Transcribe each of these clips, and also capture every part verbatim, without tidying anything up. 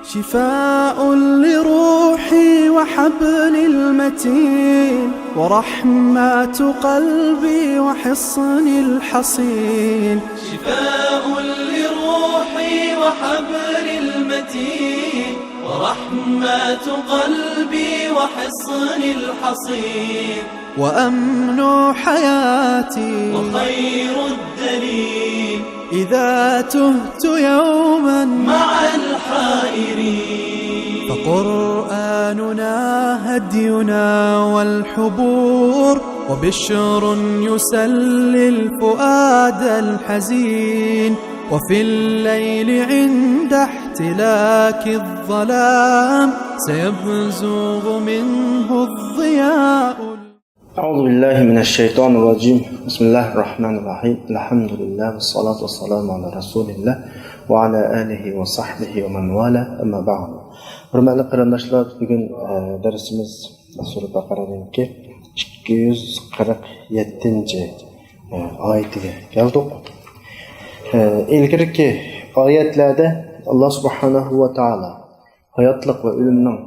شفاء لروحي وحبل المتين، ورحمة قلبي وحصن الحصين. شفاء لروحي وحبل المتين، ورحمة قلبي وحصن الحصين. وأمن حياتي وخير الدليل، إذا تهت يوما مع الحائرين. فقرآننا هدينا والحبور، وبشر يسلي الفؤاد الحزين. وفي الليل عند احتلاك الظلام، سيبزغ منه الضياء. أعوذ بالله من الشيطان الرجيم. بسم الله الرحمن الرحيم. الحمد لله والصلاة والسلام على رسول الله وعلى آله وصحبه ومن والاه. أما بعد. ھۆرمەتلىك قېرىنداشلار، بۈگۈن، ئە، دەرسىمىز سۈرە بەقەرەنىڭكى ئىككى يۈز قىرىق يەتتىنچى، ئە، ئايىتىگە كەلدۇق. ئە، ئىلگىرىكى ئايەتلەردە ئاللا سۇبھانەھۇ ۋە تائالا ھاياتلىق ۋە ئۆلۈمنىڭ،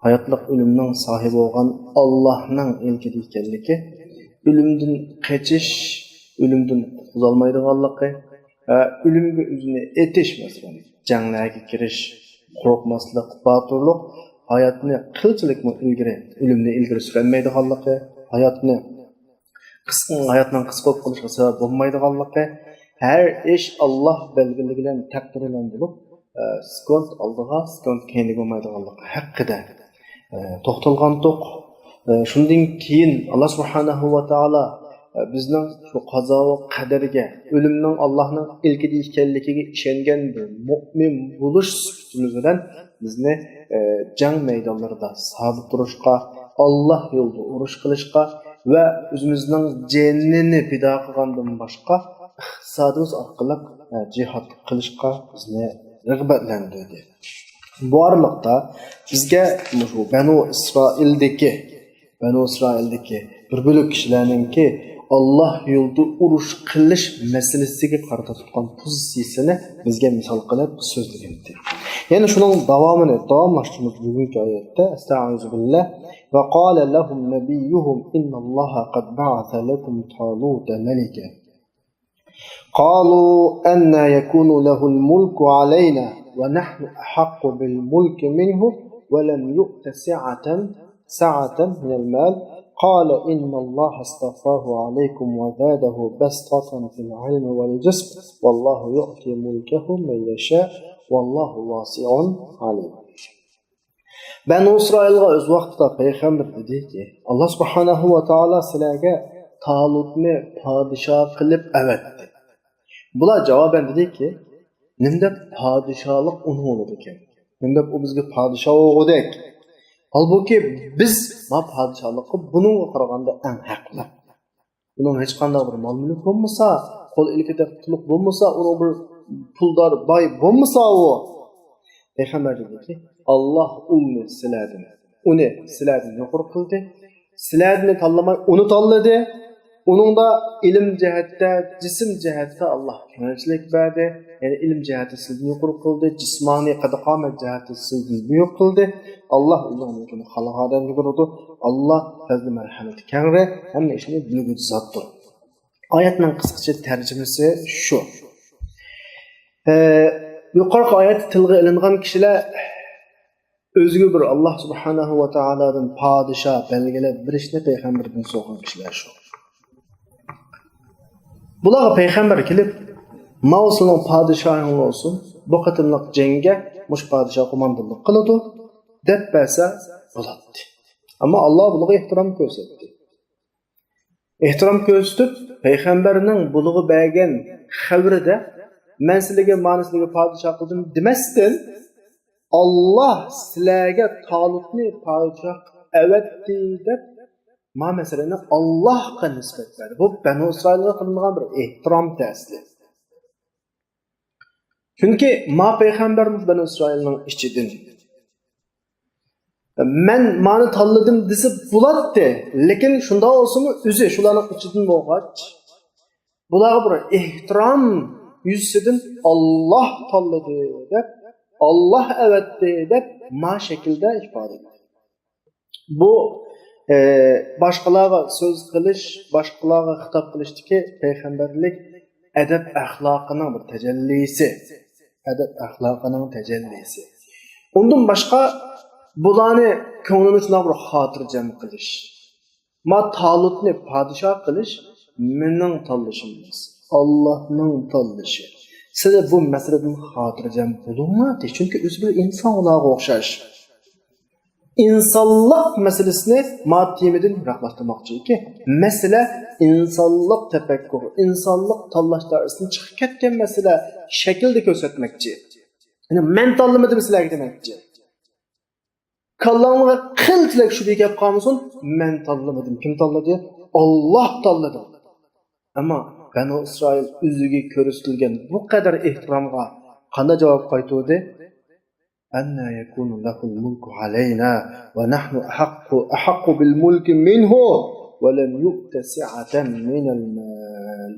ھاياتلىق ئۆلۈمنىڭ ساھىبى بولغان ئاللانىڭ ئىلكىدە ئىكەنلىكى، ئۆلۈمدىن قېچىش، ئۆلۈمدىن قۇتۇلالمايدىغانلىقى، ئە، ئۆلۈمگە ئۆزىنى ئېتىش، مەسىلەن، جەڭلەرگە كىرىش، قورقماسلىق، باتۇرلۇق، ھاياتنى قىلچىلىكمۇ ئىلگىرى، ئۆلۈمنى ئىلگىرى سۈرەلمەيدىغانلىقى، ھاياتنى قىسقا، ھاياتنىڭ قىسقا بولۇپ قېلىشىغا سەۋەب بولمايدىغانلىقى، ھەر ئىش ئاللا بەلگىلىگەن تەقدىر بىلەن بولۇپ، ئە، سېكۇنت ئالدىغا، سېكۇنت كەينىگە بولمايدىغانلىقى ھەققىدە، ئە، توختالغانتۇق. ئە، شۇندىن كېيىن ئاللا سۇبھانەھۇ ۋە تائالا، ئە، بىزنىڭ شۇ قازا ۋە قەدەرگە، ئۆلۈمنىڭ ئاللانىڭ ئىلكىدە ئىكەنلىكىگە ئىشەنگەن بىر مۆمىن بولۇش سۈپىتىمىز بىلەن بىزنى، ئە، جەڭ مەيدانلىرىدا سابىت تۇرۇشقا، ئاللا يولىدا ئۇرۇش قىلىشقا ۋە ئۆزىمىزنىڭ جېنىنى پىدا قىلغاندىن باشقا ئىقتىسادىمىز ئارقىلىق، ئە، جىھاد قىلىشقا بىزنى رىغبەتلەندۈردى. بۇ ئارىلىقتا بىزگە مۇشۇ بەنۇ ئىسرائىلدىكى، بەنۇ ئىسرائىلدىكى بىر بۆلەك كىشىلەرنىڭكى ئاللا يولىدا ئۇرۇش قىلىش مەسىلىسىگە قارىتا تۇتقان پوزىتسىيىسىنى بىزگە مىسال قىلىپ سۆزلىگەنىدى. يەنە شۇنىڭ داۋامىنى، داۋاملاشتۇرىمىز بۈگۈنكى ئايەتتە. أستعيذ بالله. وقال لهم نبيهم إن الله قد بعث لكم طالوت ملكا. قالوا أنى يكون له الملك علينا ونحن أحق بالملك منه ولم يؤت سعة، سعة من المال. قال إن الله اصطفاه عليكم وزاده بسطة في العلم والجسم والله يؤتي ملكه من يشاء والله واسع عليم. بەنۇ ئىسرائىلغا ئۆز ۋاقتىدا پەيغەمبەر دېدىكى، ئاللا سۇبھانەھۇ ۋە تائالا سىلەرگە تالۇتنى پادىشاھ قىلىپ ئەۋەتتى. بۇلار جاۋابەن دېدىكى، نېمە دەپ پادىشاھلىق ئۇنىڭ بولىدىكەن؟ نېمە دەپ ئۇ بىزگە پادىشاھ بولغۇدەك؟ ھالبۇكى، بىز ما پادىشاھلىققا بۇنىڭغا قارىغاندا ئەڭ ھەقلىق. ئۇنىڭ ھېچقانداق بىر مال-مۈلۈك بولمىسا، قول ئىلكىدە پۇتلۇق بولمىسا، ئۇنىڭ بىر پۇلدار، باي بولمىسا ئۇ. پەيغەمبەر دېدىكى، ئاللا ئۇلنى سىلەردىن، ئۇنى سىلەردىن يۇقىرى قىلدى. سىلەردىن تاللىماي، ئۇنى تاللىدى. ئۇنىڭدا ئىلىم جەھەتتە، جىسىم جەھەتتە ئاللا كۆڭۈلچىلىك بەردى. يەنى ئىلىم جەھەتتە سىلدىن يۇقىرى قىلدى، جىسمانىي قەد-قامەت جەھەتتە سىلدىن بۈيۈك قىلدى. ئاللا ئۆزىنىڭ مۈلكىنى خالىغان ئادەمگە بېرىدۇ. ئاللا پەزلى مەرھەمىتى كەڭرى، ھەممە ئىشنى بىلگۈچى زاتتۇر. ئايەتنىڭ قىسقىچە تەرجىمىسى شۇ. ئە، يۇقىرىقى ئايەتتە تىلغا ئېلىنغان كىشىلەر ئۆزىگە بىر ئاللا سۇبھانەھۇ ۋە تائالادىن پادىشاھ بەلگىلەپ بېرىشنى پەيغەمبەردىن سورىغان كىشىلەر شۇ. بۇلارغا پەيغەمبەر كېلىپ، ماۋۇ سېنىڭ پادىشاھىڭ بولسۇن، بۇ قېتىملىق جەڭگە مۇشۇ پادىشاھ قوماندانلىق قىلىدۇ، دەپ بەرسە بولاتتى. ئەمما ئاللا بۇلارغا ئېھتىرام كۆرسەتتى. ئېھتىرام كۆرسىتىپ، پەيغەمبەرنىڭ بۇلىغا بەرگەن خەۋىرىدە، مەن سىلىگە مانى سىلىگە پادىشاھ قىلدىم دېمەستىن، ئاللا سىلەرگە تالۇتنى پادىشاھ قىلىپ ئەۋەتتى دەپ، ما مەسىلىنى ئاللاغا نىسبەت بەردى. بۇ بەنۇ ئىسرائىلغا قىلىنغان بىر ئېھتىرامتى ئەسلى. چۈنكى ما پەيغەمبەر مۇشۇ بەنۇ ئىسرائىلنىڭ ئىچىدىن. مەن مانى تاللىدىم دېسە بولاتتى، لېكىن شۇنداق بولسىمۇ ئۆزى شۇلارنىڭ ئىچىدىن بولغاچ، بۇلارغا بىر ئېھتىرام يۈزىسىدىن ئاللا تاللىدى دەپ، ئاللاھ ئەۋەتتى دەپ ما شەكىلدە ئىپادىلىدى. بۇ، ئە، باشقىلارغا سۆز قىلىش، باشقىلارغا خىتاب قىلىشتىكى پەيغەمبەرلىك ئەدەپ ئەخلاقىنىڭ بىر تەجەللىسى. ئەدەپ ئەخلاقىنىڭ تەجەللىسى. ئۇندىن باشقا بۇلارنى كۆڭلىنى شۇنداق بىر خاتىرجەم قىلىش. ما تالۇتنى پادىشاھ قىلىش مېنىڭ تاللىشىم ئەمەس، ئاللاھنىڭ تاللىشى. سىلەر بۇ مەسىلىدىن خاتىرجەم بولۇڭلار، دەيدۇ. چۈنكى ئۆزى بىر ئىنسان، ئۇلارغا ئوخشاش. ئىنسانلىق مەسىلىسىنى ما تېمىدىن يىراقلاشتۇرماقچىكى، مەسىلە ئىنسانلىق تەپەككۇر، ئىنسانلىق تاللاش دائىرىسىدىن چىقىپ كەتكەن مەسىلە شەكلىدە كۆرسەتمەكچى. يەنى مەن تاللىمىدىم سىلەرگە دېمەكچى. كاللاڭلارغا قىلچىلىك شۈبھە كەپ قالمىسۇن، مەن تاللىمىدىم. كىم تاللىدى؟ ئاللاھ تاللىدى. ئەمما بەنۇ ئىسرائىل ئۆزىگە كۆرسىتىلگەن بۇ قەدەر ئېھتىرامغا قانداق جاۋاب قايتۇردى؟ أَنَّى يَكُونُ لَهُ الْمُلْكُ عَلَيْنَا وَنَحْنُ أَحَقُّ، أَحَقُّ بِالْمُلْكِ مِنْهُ وَلَمْ يُؤْتَ سَعَةً مِنَ الْمَالِ.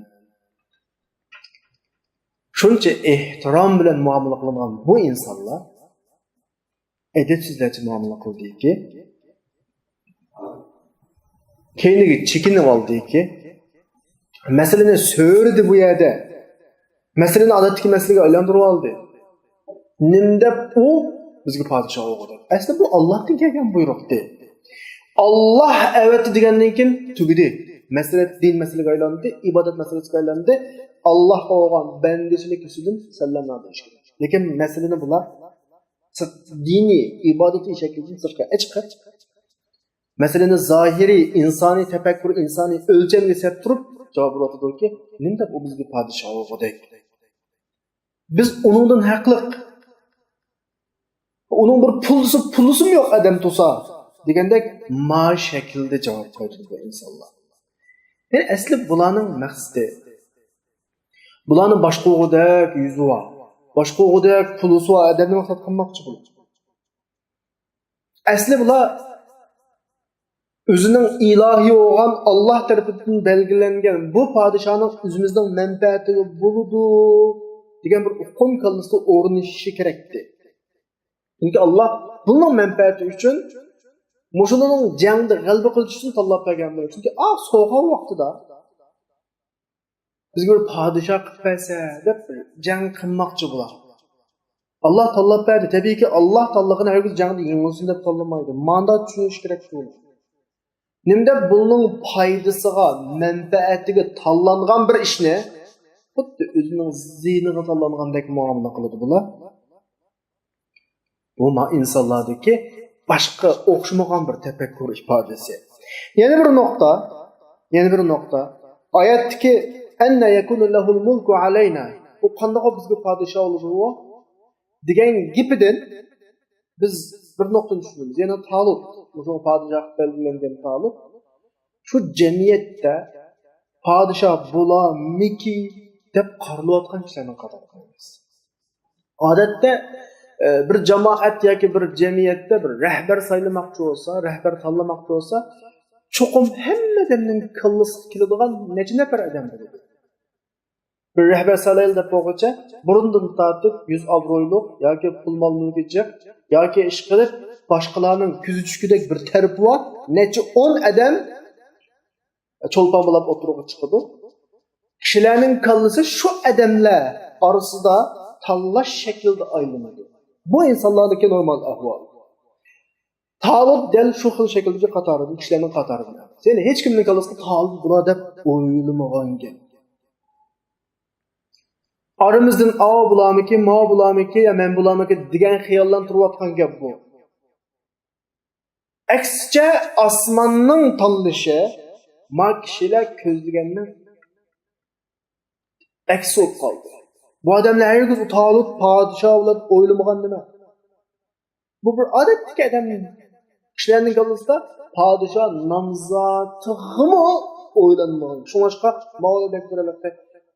شۇنچە ئېھتىرام بىلەن مۇئامىلە قىلىنغان بۇ ئىنسانلار ئەدەپسىزلەرچە مۇئامىلە قىلدىكى، كەينىگە چېكىنىۋالدىكى، مەسىلىنى سۆرىدى بۇ يەردە. مەسىلىنى ئادەتتىكى مەسىلىگە ئايلاندۇرۇۋالدى. نېمە دەپ ئۇ بىزگە پادىشاھ بولغۇدەك؟ ئەسلى بۇ ئاللاھتىن كەلگەن بۇيرۇقتى. ئاللاھ ئەۋەتتى دېگەندىن كېيىن تۈگىدى. مەسىلە دىن مەسىلىگە ئايلاندى، ئىبادەت مەسىلىسىگە ئايلاندى. ئاللاھقا بولغان بەندىچىلىك ئۈستىدىن سەللەم نادىشكى. لېكىن مەسىلىنى بۇلار سىرت، دىنىي ئىبادىتى شەكلىدىن سىرتقا ئەچىقىپ، مەسىلىنى زاھىرىي، ئىنسانىي تەپەككۇر، ئىنسانىي ئۆلچەمگە سەپ تۇرۇپ جاۋاب بېرىۋاتىدۇكى، نېمە دەپ ئۇ بىزگە پادىشاھ بولغۇدەك؟ بىز ئۇنىڭدىن ھەقلىق. ئۇنىڭ بىر پۇللىسى، پۇللىسىمۇ يوق ئادەم تۇرسا، دېگەندەك ما شەكىلدە جاۋاب قايتۇرىدۇ بۇ ئىنسانلار. يەنى ئەسلى بۇلارنىڭ مەقسىتى، بۇلارنىڭ باشقۇرغۇدەك يۈزى بار، باشقۇرغۇدەك پۇللىسى بار ئادەمنى مەقسەت قىلماقچى بۇلار. ئەسلى بۇلار ئۆزىنىڭ ئىلاھى بولغان ئاللاھ تەرىپىدىن بەلگىلەنگەن بۇ پادىشاھنىڭ ئۆزىمىزنىڭ مەنپەئەتىگە بولىدۇ دېگەن بىر ئۇقۇم كاللىسىدا ئورنىشىشى كېرەكتى. چۈنكى ئاللاھ بۇنىڭ مەنپەئەتى ئۈچۈن، مۇشۇنىڭ جەڭدە غەلىبە قىلىش ئۈچۈن تاللاپ بەرگەن بولىدۇ. چۈنكى ئا سوغان ۋاقتىدا بىزگە بىر پادىشاھ قىلىپ بەرسە دەپ جەڭ قىلماقچى بۇلار. ئاللاھ تاللاپ بەردى. تەبىئىيكى، ئاللاھ تاللىغىنى ھەرگىز جەڭدە يېڭىلسۇن دەپ تاللىمايدۇ. ماندا چۈشىنىش كېرەك بۇ. نېمە دەپ بۇنىڭ پايدىسىغا، مەنپەئەتىگە تاللانغان بىر ئىشنى خۇددى ئۆزىنىڭ زىيىنىغا تاللانغاندەك مۇئامىلە قىلىدۇ بۇلار. بۇ ما ئىنسانلاردىكى باشقا ئوخشىمىغان بىر تەپەككۇر ئىپادىسى. يەنە بىر نۇقتا، يەنە بىر نۇقتا. ئايەتتىكى «أَنَّى يَكُونُ لَهُ الْمُلْكُ عَلَيْنَا»، ئۇ قانداق بىزگە پادىشاھ بولىدۇ دېگەن گېپىدىن بىز بىر نۇقتىنى چۈشىنىمىز. يەنى تالۇت مۇشۇ پادىشاھ بەلگىلەنگەن تالۇت شۇ جەمئىيەتتە پادىشاھ بولارمىكى دەپ قارىلىۋاتقان كىشىلەرنىڭ قاتارىدا ئەمەس. ئادەتتە، ئە، بىر جامائەت ياكى بىر جەمئىيەتتە بىر رەھبەر سايلىماقچى بولسا، رەھبەر تاللىماقچى بولسا، چوقۇم ھەممە ئادەمنىڭ كاللىسىغا كېلىدىغان نەچچە نەپەر ئادەم بولىدۇ. بىر رەھبەر سايلايلى دەپ بولغۇچە، بۇرۇندىن تارتىپ يۈز ئابرۇيلۇق ياكى پۇل مال مۈلكى جىق ياكى ئىشقىلىپ باشقىلارنىڭ كۆزى چۈشكۈدەك بىر تەرىپى بار نەچچە ئون ئادەم چولپان بولاپ ئوتتۇرىغا چىقىدۇ. كىشىلەرنىڭ كاللىسى شۇ ئادەملەر ئارىسىدا تاللاش شەكلىدە ئايلىنىدۇ. بۇ ئىنسانلاردىكى نورمال ئەھۋال. تالۇت دەل شۇ خىل شەكىلدىكى قاتاردىن، كىشىلەرنىڭ قاتارىدىن. يەنى ھېچكىمنىڭ كاللىسىغا تالۇت بۇلار دەپ ئويلىمىغانىكەن. ئارىمىزدىن ئاۋۇ بۇلارمىكىن، ماۋۇ بۇلارمىكىن يا مەن بۇلارمىكىن دېگەن خىياللارنى تۇرۇۋاتقان گەپ بۇ. ئەكسىچە، ئاسماننىڭ تاللىشى ما كىشىلەر كۆزلىگەننىڭ ئەكسى بولۇپ قالدى. بۇ ئادەملەر ھەرگىز ئۇ تالۇت پادىشاھ بولىدۇ دەپ ئويلىمىغان نېمە. بۇ بىر ئادەتتىكى ئادەم. كىشىلەرنىڭ كاللىسىدا پادىشاھ نامزاتىغىمۇ ئويلانمىغان. شۇڭلاشقا ماۋۇ بەك بىر ھېلىقى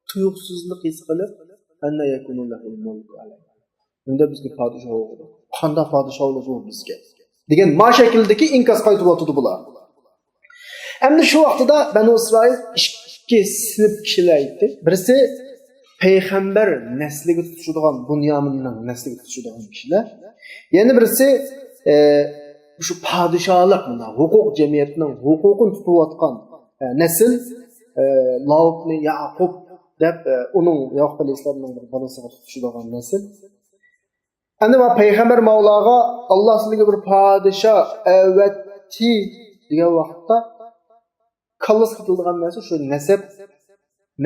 تۇيۇقسىزلىق ھېس قىلىپ، «أَنَّى يَكُونُ لَهُ الْمُلْكُ عَلَيْنَا»، نېمە دەپ بىزگە پادىشاھ بولغۇدەك؟ قانداق پادىشاھ بولىدۇ بىزگە؟ دېگەن ما شەكىلدىكى ئىنكاس قايتۇرۇۋاتىدۇ بۇلار. ئەمدى شۇ ۋاقتىدا بەنۇ ئىسرائىل ئىككى سىنىپ كىشىلەر ئىدى. بىرسى پەيغەمبەر نەسلىگە تۇتىشىدىغان، بۇنيامىننىڭ نەسلىگە تۇتىشىدىغان كىشىلەر. يەنە بىرسى، ئە، شۇ پادىشاھلىق، مۇنداق ھوقۇق، جەمئىيەتنىڭ ھوقۇقىنى تۇتۇۋاتقان، ئە، نەسىل، ئە، لاۋۇتنى يەقۇب دەپ، ئە، ئۇنىڭ، يەقۇب ئەلەيھىسسالامنىڭ بىر بالىسىغا تۇتۇشىدىغان نەسىل. ئەمدى ما پەيغەمبەر ماۋلاغا، «ئاللا سىلىگە بىر پادىشاھ ئەۋەتتى» دېگەن ۋاقىتتا، كاللىسىغا كېلىدىغان نەرسە شۇ نەسەب،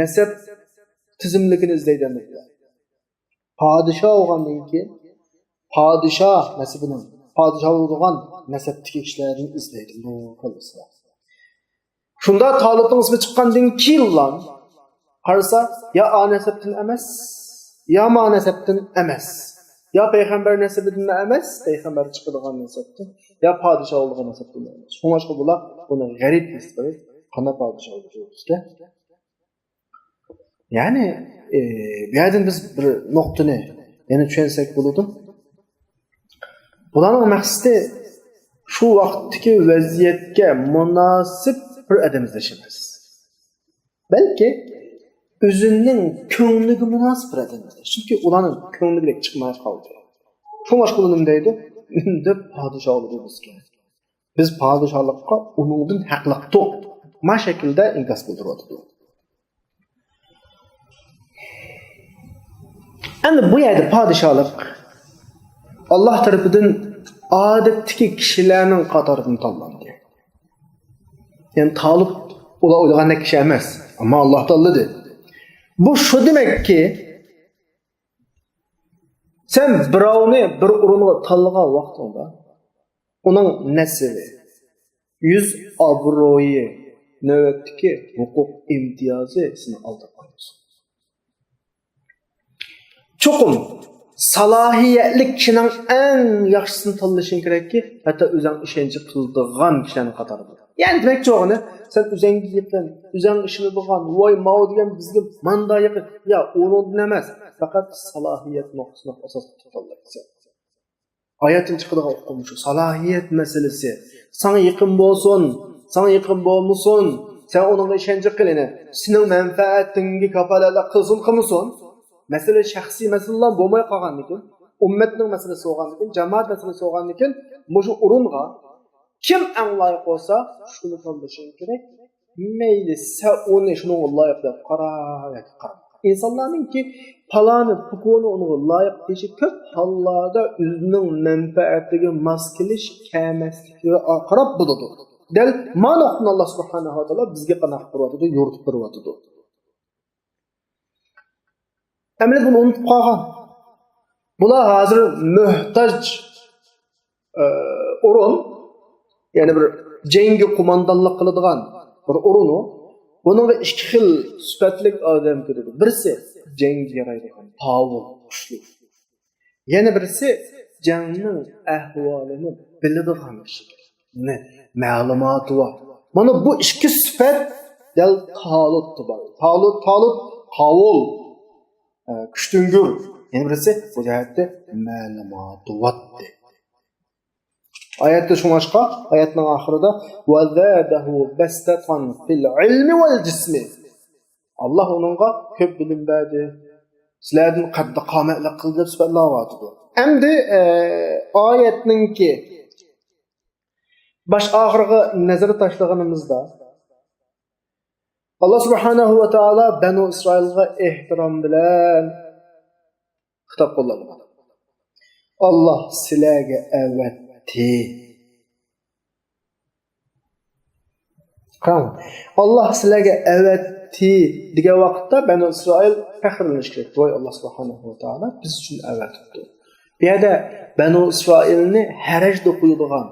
نەسەب تىزىملىكىنى ئىزدەيدۇ ئەمدى. پادىشاھ بولغاندىن كېيىن، پادىشاھ نەسىبىنىڭ، پادىشاھ بولىدىغان نەسەبتىكى كىشىلەردىن ئىزدەيدۇ بۇ كاللىسىغا. شۇندا تالۇتنىڭ ئىسمى چىققاندىن كېيىنلا قارىسا، يا ئا نەسەبتىن ئەمەس، يا ما نەسەبتىن ئەمەس، يا پەيغەمبەر نەسىبىدىن ئەمەس، پەيغەمبەر چىقىدىغان نەسەبتىن، يا پادىشاھ بولىدىغان نەسەبتىن ئەمەس. شۇڭلاشقا بۇلار بۇنى غەرىب دەپ قارايدۇ. قانداق پادىشاھ بولىدۇ بىزگە؟ يەنى، ئى، بۇ يەردىن بىز بىر نۇقتىنى يەنە چۈشەنسەك بولىدۇ. بۇلارنىڭ مەقسىتى شۇ ۋاقىتتىكى ۋەزىيەتكە مۇناسىپ بىر ئادەم ئىزدەش ئەمەس. بەلكى ئۆزىنىڭ كۆڭلىگە مۇناسىپ بىر ئادەم ئىزدەش. چۈنكى ئۇلارنىڭ كۆڭلىدەك چىقماي قالدى. شۇڭلاشقا ئۇلار نېمە دەيدۇ؟ «ئىندى پادىشاھ بولىدۇ بىزگە. بىز پادىشاھلىققا ئۇنىڭدىن ھەقلىقتۇق.» ما شەكىلدە ئىنكاس بىلدۈرۈۋاتىدۇ. ئەمدى بۇ يەردە پادىشاھلىق ئاللا تەرىپىدىن ئادەتتىكى كىشىلەرنىڭ قاتارىدىن تاللاندى. يەنى تالۇت ئۇلار ئويلىغاندەك كىشى ئەمەس، ئەمما ئاللا تاللىدى. بۇ شۇ دېمەككى، سەن بىراۋنى بىر ئورۇنغا تاللىغان ۋاقتىڭدا، ئۇنىڭ نەسىبى، يۈز ئابرۇيى، نۆۋەتتىكى ھوقۇق ئىمتىيازى سېنى ئالداپ قالمىسۇن. چوقۇم سالاھىيەتلىك كىشىنىڭ ئەڭ ياخشىسىنى تاللىشىڭ كېرەككى، ھەتتا ئۆزۈڭ ئىشەنچ قىلىدىغان كىشىلەرنىڭ قاتارىدا. يەنى دېمەكچى بولغىنى، سەن ئۆزۈڭگە يېقىن، ئۆزۈڭ ئىشىنىدىغان، ۋاي، ماۋۇ دېگەن بىزگە ماندا يېقىن. يا، ئۇنىڭدىن ئەمەس، پەقەت سالاھىيەت نۇقتىسىنى ئاساس قىلىپ تاللايسەن. ئايەتتىن چىقىدىغان ئۇقۇم شۇ، سالاھىيەت مەسىلىسى. ساڭا يېقىن بولسۇن، ساڭا يېقىن بولمىسۇن، سەن ئۇنىڭغا ئىشەنچ قىل، يەنى سېنىڭ مەنپەئەتىڭگە كاپالەتلىك قىلسۇن، قىلمىسۇن. مەسىلە شەخسىي مەسىلىلەر بولماي قالغاندىكىن، ئۈممەتنىڭ مەسىلىسى بولغاندىكىن، جامائەت مەسىلىسى بولغاندىكىن، مۇشۇ ئورۇنغا كىم ئەڭ لايىق بولسا، شۇنى تاللىشىڭ كېرەك. مەيلى، سەن ئۇنى شۇنىڭغا لايىق دەپ قارا ياكى قارىما. ئىنسانلارنىڭكى پالانى، پۇكونى ئۇنىڭغا لايىق دېيىشى كۆپ ھاللاردا ئۆزىنىڭ مەنپەئەتىگە ماس كېلىش، كەلمەسلىكىگە قاراپ بولىدۇ. دەل ما نۇقتىنى ئاللا سۇبھانەھۇ ۋە تائالا بىزگە قانداق قىلىپ بېرىۋاتىدۇ، يورۇتۇپ بېرىۋاتىدۇ. ئەمەلىيەتتە بۇنى ئۇنتۇپ قالغان. بۇلار ھازىر مۆھتاج، ئە، ئورۇن، يەنى بىر جەڭگە قوماندانلىق قىلىدىغان بىر ئورۇن ئۇ. بۇنىڭغا ئىككى خىل سۈپەتلىك ئادەم كىرىدۇ. بىرسى جەڭگە يارايدىغان، پاۋۇل، كۈچلۈك. يەنە بىرسى جەڭنىڭ ئەھۋالىنى بىلىدىغان كىشى. يەنى مەلۇماتى بار. مانا بۇ ئىككى سۈپەت دەل تالۇتتا بار. تالۇت، تالۇت قاۋۇل، ئە، كۈچتۈڭگۈر. يەنە بىرسى بۇ جەھەتتە مەلۇماتى بار. ئايەتتە شۇڭلاشقا، ئايەتنىڭ ئاخىرىدا، «ۋە زادەھۇ بەستەتەن فىل ئىلمى ۋەل جىسمى.» ئاللا ئۇنىڭغا كۆپ بىلىم بەردى. سىلەردىن قەددى قامەتلىك قىلدى دەپ سۈپەتلەۋاتىدۇ. ئەمدى، ئە، ئايەتنىڭكى باش ئاخىرىغا نەزەر تاشلىغىنىمىزدا، ئاللا سۇبھانەھۇ ۋە تائالا بەنۇ ئىسرائىلغا ئېھتىرام بىلەن خىتاب قىلىدۇ. ئاللا سىلەرگە ئەۋەتتى. قاراڭ، ئاللا سىلەرگە ئەۋەتتى دېگەن ۋاقىتتا بەنۇ ئىسرائىل پەخىرلىنىشى كېرەك. ۋاي، ئاللا سۇبھانەھۇ ۋە تائالا بىز ئۈچۈن ئەۋەتىپتۇ. بۇ يەردە بەنۇ ئىسرائىلنى ھەرەجدە قويىدىغان،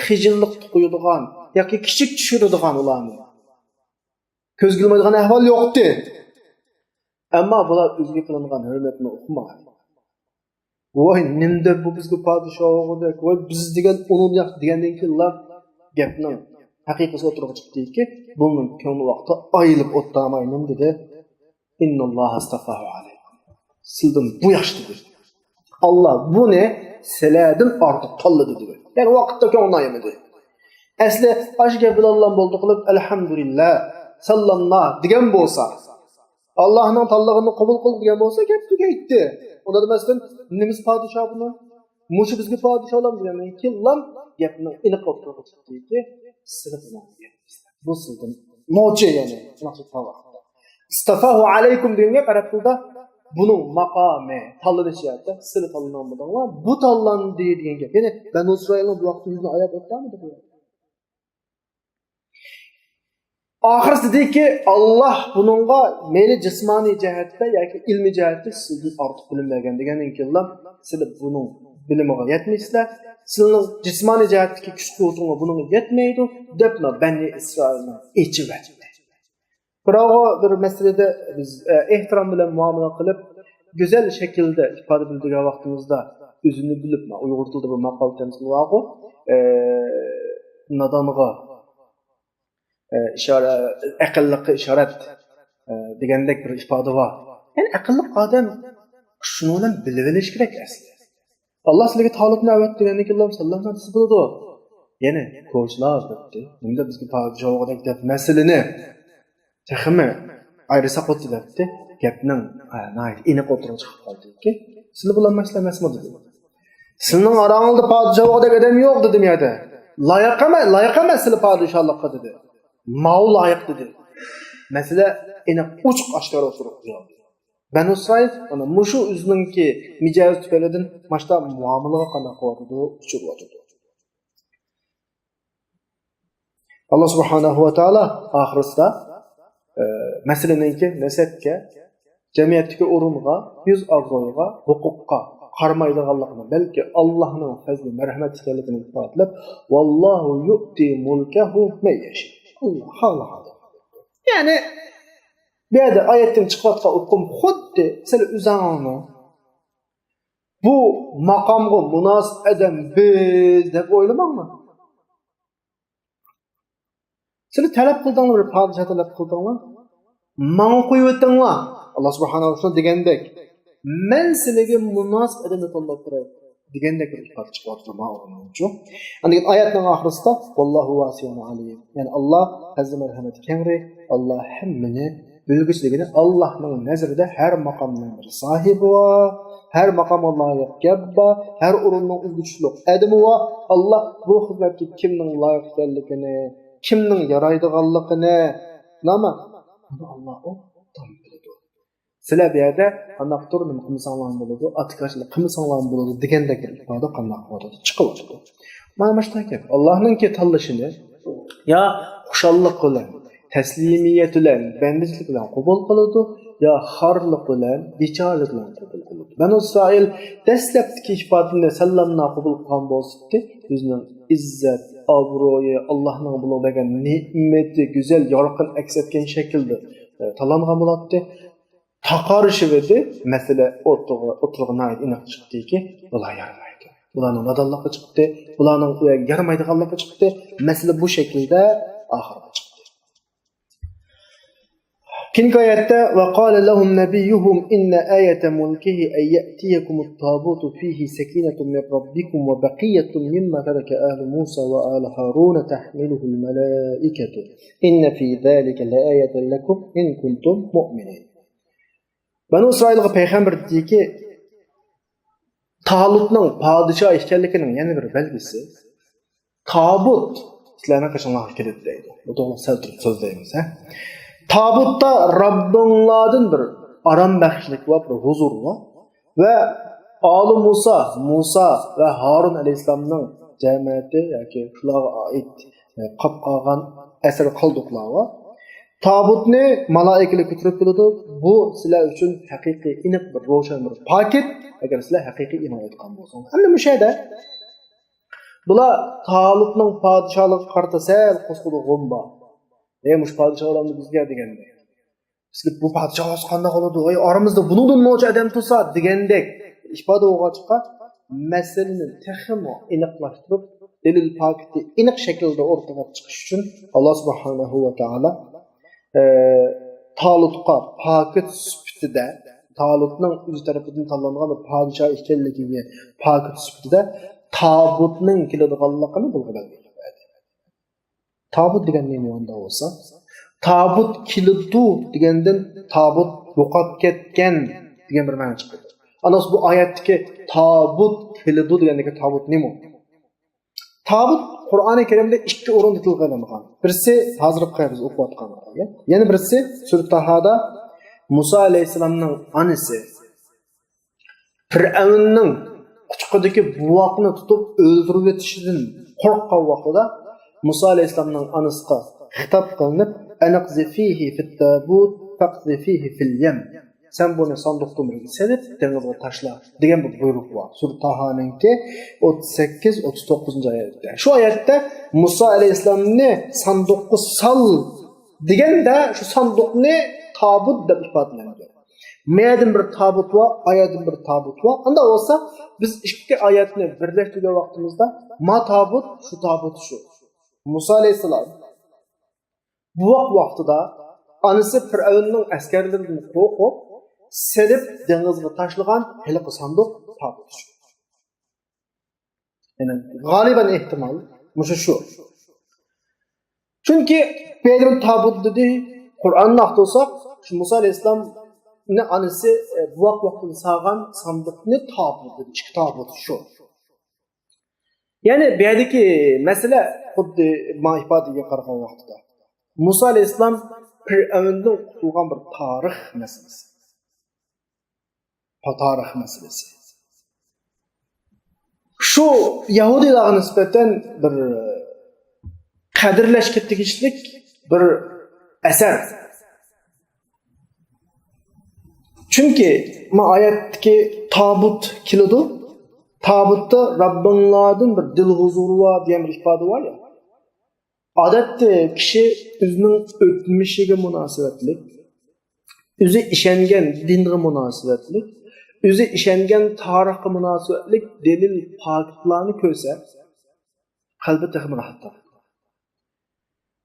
خىجىللىقتا قويىدىغان ياكى كىچىك چۈشۈرىدىغان ئۇلارنى كۆزگە ئىلمايدىغان ئەھۋال يوقتى. ئەمما بۇلار ئۆزىگە قىلىنغان ھۆرمەتنى ئۇقماي، ۋاي، نېمە دەپ بۇ بىزگە پادىشاھ بولغۇدەك، ۋاي، بىز دېگەن ئۇنىڭ ياق دېگەندىن كېيىنلا گەپنىڭ ھەقىقىسى ئوتتۇرىغا چىقتىكى، بۇنىڭ كۆڭلى ۋاقتى ئايلىپ ئوتتاماي نېمە دېدى؟ «ئىنناللاھە ئىستەفاھۇ ئەلەيكۇم.» سىلىدىن بۇ ياخشى دېدى. ئاللا بۇنى سىلەردىن ئارتۇق تاللىدى دېدى. يەنى ۋاقىتتا كۆڭلىنى ئايىمىدى. ئەسلى ئاشۇ گەپ بىلەنلا بولدى قىلىپ، «ئەلھەمدۇلىللا، ساللاملا» دېگەن بولسا، ئاللاھنىڭ تاللىغىنىنى قوبۇل قىل دېگەن بولسا، گەپ تۈگەيتتى. ئۇندا دېمەستىن، نېمىسى پادىشاھ بۇنىڭ؟ مۇشۇ بىزگە پادىشاھلام دېگەندىن كېيىنلا گەپنىڭ ئېنىق ئوتتۇرىغا چىقتىكى، سىلى بۇنىڭ دېگەن. بۇ سىلىدىن نوچى، يەنى ئىستەفاھۇ ئەلەيكۇم دېگەن گەپ ئەرەب تىلىدا بۇنىڭ ماقامى، تاللىنىش جەھەتتە سىلى تاللىنالمىدىڭلار، بۇ تاللاندى دېگەن گەپ. يەنى بەنۇ ئىسرائىلنىڭ بۇ ۋاقىتتا يۈزىنى ئاياپ ئۆتەلمىدى بۇ. ئاخىرسى دېدىكى، ئاللاھ بۇنىڭغا مەيلى جىسمانىي جەھەتتە ياكى ئىلمىي جەھەتتە سىزدىن ئارتۇق بىلىم بەرگەن دېگەندىن كېيىنلا، سىلى بۇنىڭ بىلىمىگە يەتمەيسىلەر. سىلىنىڭ جىسمانىي جەھەتتىكى كۈچ قۇۋۋىتىڭلار بۇنىڭغا يەتمەيدۇ، دەپلا بەنى ئىسرائىلنى ئېچىۋەتتى. بىراۋغا بىر مەسىلىدە بىز، ئە، ئېھتىرام بىلەن مۇئامىلە قىلىپ، گۈزەل شەكىلدە ئىپادە بىلدۈرگەن ۋاقتىمىزدا، ئۆزىنى بىلىپ، مانا ئۇيغۇر تىلىدا بىر ماقال تەمسىل بارغۇ، ئە، نادانغا، ئە، ئىشارە، ئەقىللىققا ئىشارەت، ئە، دېگەندەك بىر ئىپادە بار. يەنى ئەقىللىق ئادەم شۇنىڭ بىلەن بىلىۋېلىشى كېرەك ئەسلى. ئاللاھ سىلەرگە تالۇتنى ئەۋەت دېگەندىن كېيىن ساللام نەدىسى بولىدۇ. يەنى كوچىلار دەپتۇ. نېمىدە بىزگە پادىشاھ بولغۇدەك دەپ مەسىلىنى تېخىمۇ ئايرىساق بولدى دەپتۇ. گەپنىڭ، ئە، ناھايىتى ئېنىق ئوتتۇرىغا چىقىپ قالدىكى، سىلى بولالمايسىلەر ئەمەسمۇ دېدى. سىلىنىڭ ئاراڭلاردا پادىشاھ بولغۇدەك ئادەم يوق دېدىم يەردە. لايىق ئەمەس، لايىق ئەمەس سىلى پادىشاھلىققا دېدى. ماۋۇ لايىق دېدى. مەسىلە ئېنىق ئوچۇق ئاشكارا ئوتتۇرىغا قويۇلدى. بەنۇ ئىسرائىل مانا مۇشۇ ئۆزىنىڭكى مىجەزى تۈپەيلىدىن ماشتا مۇئامىلىغا قانداق قىلىۋاتىدۇ، ئۇچۇرۇۋاتىدۇ. ئاللاھ سۇبھانەھۇ ۋە تائالا ئاخىرىسىدا، ئە، مەسىلىنىڭكى نەسەبكە، جەمئىيەتتىكى ئورۇنغا، يۈز ئابرۇيغا، ھوقۇققا قارىمايدىغانلىقىنى، بەلكى ئاللاھنىڭ پەزلى، مەرھەمەت ئىكەنلىكىنى ئىپادىلەپ، ۋاللاھۇ يۇئتى مۇلكەھۇ مەن يەشا. ئاللاھ خالىغانغا. يەنى بۇ يەردە ئايەتتىن چىقىۋاتقان ئۇقۇم خۇددى سىلەر ئۆزۈڭلارنىڭ بۇ ماقامغا مۇناسىپ ئادەم بىز دەپ ئويلىماڭلار. سىلەر تەلەپ قىلدىڭلار، بىر پادىشاھ تەلەپ قىلدىڭلار. ماڭا قويۇۋېتىڭلار. ئاللاھ سۇبھانەھۇ ۋە تائالا دېگەندەك، مەن سىلەرگە مۇناسىپ ئادەمنى تاللاپ بېرەي دېگەندەك بىر ئىپادە چىقىۋاتىدۇ مانا ئۇنىڭچۇ. ئاندىن كېيىن ئايەتنىڭ ئاخىرىسىدا، ۋاللاھۇ ۋاسىئۇن ئەلىم. يەنى ئاللاھ پەزلى مەرھەمىتى كەڭرى، ئاللاھ ھەممىنى بىلگۈچى دېگىنى ئاللاھنىڭ نەزىرىدە ھەر ماقامنىڭ بىر ساھىبى بار، ھەر ماقامغا لايىق گەپ بار، ھەر ئورۇننىڭ ئۆزگىچىلىك ئادىمى بار. ئاللاھ بۇ خىزمەتكە كىمنىڭ لايىق ئىكەنلىكىنى، كىمنىڭ يارايدىغانلىقىنى، نېمە؟ بۇنى ئاللاھ ئوبدان بىلىدۇ. سىلەر بۇ يەردە قانداقتۇر نېمە قىلمىساڭلارمۇ بولىدۇ، ئاتىكاشلىق قىلمىساڭلارمۇ بولىدۇ دېگەندەك بىر ئىپادە قانداق بولىدۇ؟ چىقىۋاتىدۇ. مانا مۇشۇنداق گەپ. ئاللاھنىڭكى تاللىشىنى يا خۇشاللىق بىلەن، تەسلىمىيەت بىلەن، بەندىچىلىك بىلەن قوبۇل قىلىدۇ، يا خارلىق بىلەن، بىچارىلىك بىلەن قوبۇل قىلىدۇ. بەنۇ ئىسرائىل دەسلەپتىكى ئىپادىنى ساللاملا قوبۇل قىلغان بولسىدى، ئۆزىنىڭ ئىززەت، ئابرۇيى، ئاللاھنىڭ بۇنىڭغا بەرگەن نېمىتى، گۈزەل، يارقىن ئەكس ئەتكەن شەكىلدە، ئە، تاللانغان بولاتتى. تاقارىشىۋىدى، مەسىلە ئوتتۇرىغا، ئوتتۇرىغا ناھايىتى ئېنىق چىقتىكى، بۇلار يارىمايدۇ. بۇلارنىڭ نادانلىقى چىقتى، بۇلارنىڭ يارىمايدىغانلىقى چىقتى. مەسىلە بۇ شەكىلدە ئاخىرغا چىقتى. كېيىنكى ئايەتتە، وقال لهم نبيهم إن آية ملكه أن يأتيكم التابوت فيه سكينة من ربكم وبقية مما ترك آل موسى وآل هارون تحمله الملائكة إن في ذلك لآية لكم إن كنتم مؤمنين. بەنۇ ئىسرائىلغا پەيغەمبەر دېدىكى، تالۇتنىڭ پادىشاھ ئىكەنلىكىنىڭ يەنە بىر بەلگىسى، تابۇت سىلەرنىڭ قېشىڭلارغا كېلىدۇ دەيدۇ. بۇ توغرىلىق سەل تۇرۇپ سۆزلەيمىز، ھە. تابۇتتا رەببىڭلاردىن بىر ئارام بەخشلىك بار، بىر ھۇزۇر بار. ۋە ئالى مۇسا، مۇسا ۋە ھارۇن ئەلەيھىسسالامنىڭ جەمەتى ياكى شۇلارغا ئائىت، ئە، قاپ قالغان ئەسەر قالدۇقلار بار. تابۇتنى مالائىكىلەر كۆتۈرۈپ كېلىدۇ. بۇ سىلەر ئۈچۈن ھەقىقىي ئېنىق بىر روشەن بىر پاكىت، ئەگەر سىلەر ھەقىقىي ئىمان ئېيتقان بولساڭلار. ئەمدى مۇشۇ يەردە بۇلار تالۇتنىڭ پادىشاھلىقىغا قارىتا سەل قوزغىدى غۇمبا. ئەي، مۇشۇ پادىشاھ ئالامدۇ بىزگە دېگەندەك. بىزگە بۇ پادىشاھ بولسا قانداق بولىدۇ؟ ئەي، ئارىمىزدا بۇنىڭدىن نوچى ئادەم تۇرسا دېگەندەك ئىپادە بولغاچقا، مەسىلىنى تېخىمۇ ئېنىقلاشتۇرۇپ، دەلىل پاكىتى ئېنىق شەكىلدە ئورتىغا چىقىش ئۈچۈن، ئاللا سۇبھانەھۇ ۋە تائالا، ئە، تالۇتقا پاكىت سۈپىتىدە، تالۇتنىڭ ئۆزى تەرىپىدىن تاللانغان بىر پادىشاھ ئىكەنلىكىگە پاكىت سۈپىتىدە تابۇتنىڭ كېلىدىغانلىقىنى بۇلارغا بەلگىلەپ بەردى. تابۇت دېگەن نېمە ئۇنداق بولسا؟ تابۇت كېلىدۇ دېگەندىن تابۇت يوقاپ كەتكەن دېگەن بىر مەنە چىقىدۇ. ئاندىن بۇ ئايەتتىكى تابۇت كېلىدۇ دېگەندىكى تابۇت نېمە؟ تابۇت قۇرئانى كەرىمدە ئىككى ئورۇندا تىلغا ئېلىنغان. بىرسى ھازىرقى بىز ئوقۇۋاتقان ئايەت. يەنە بىرسى سۈرە تاھادا مۇسا ئەلەيھىسسالامنىڭ ئانىسى پىرئەۋننىڭ قۇچىقىدىكى بوۋاقنى تۇتۇپ ئۆلتۈرۈۋېتىشىدىن قورققان ۋاقتىدا مۇسا ئەلەيھىسسالامنىڭ ئانىسىغا خىتاب قىلىنىپ، «ئەنىقزىفىھى فىتتابۇت فەقزىفىھى فىل يەم.» سەن بۇنى ساندۇقتىن بىرگە سېلىپ، دېڭىزغا تاشلا، دېگەن بىر بۇيرۇق بار. سۈرە تاھانىڭكى ئوتتۇز سەككىز، ئوتتۇز توققۇزىنچى ئايەتتە. شۇ ئايەتتە مۇسا ئەلەيھىسسالامنى ساندۇققا سال دېگەندە، شۇ ساندۇقنى تابۇت دەپ ئىپادىلەنگەن. مەيەدىن بىر تابۇت بار، ئايەدىن بىر تابۇت بار. ئاندا بولسا، بىز ئىككى ئايەتنى بىرلەشتۈرگەن ۋاقتىمىزدا، ما تابۇت، شۇ تابۇت شۇ. مۇسا ئەلەيھىسسالام بوۋاق ۋاقتىدا ئانىسى پىرئەۋننىڭ ئەسكەرلىرىدىن قورقۇپ، سېلىپ دېڭىزغا تاشلىغان ھېلىقى ساندۇق تابۇت شۇ. يەنى غالىبەن ئېھتىمال مۇشۇ شۇ. چۈنكى بۇ يەردە تابۇت دېدى، قۇرئاننى ئاختۇرساق، شۇ مۇسا ئەلەيھىسسالامنى ئانىسى، ئە، بوۋاق ۋاقتىدا سالغان ساندۇقنى تابۇت دېدى، ئىككى تابۇت شۇ. يەنى بۇ يەردىكى مەسىلە خۇددى مانا ئىپادىگە قارىغان ۋاقتىدا مۇسا ئەلەيھىسسالام پىرئەۋندىن قۇتۇلغان بىر تارىخ مەسىلىسى. تارىخ مەسىلىسى. شۇ يەھۇدىيلارغا نىسبەتەن بىر قەدىرلەشكە تېگىشلىك بىر ئەسەر. چۈنكى ما ئايەتتىكى تابۇت كېلىدۇ. تابۇتتا رەببىڭلاردىن بىر دىل ھۇزۇرى بار دېگەن بىر ئىپادە بار يا. ئادەتتە كىشى ئۆزىنىڭ ئۆتمۈشىگە مۇناسىۋەتلىك، ئۆزى ئىشەنگەن دىنغا مۇناسىۋەتلىك، ئۆزى ئىشەنگەن تارىخقا مۇناسىۋەتلىك دەلىل، پاكىتلارنى كۆرسە، قەلبى تېخىمۇ راھەت تاپىدۇ.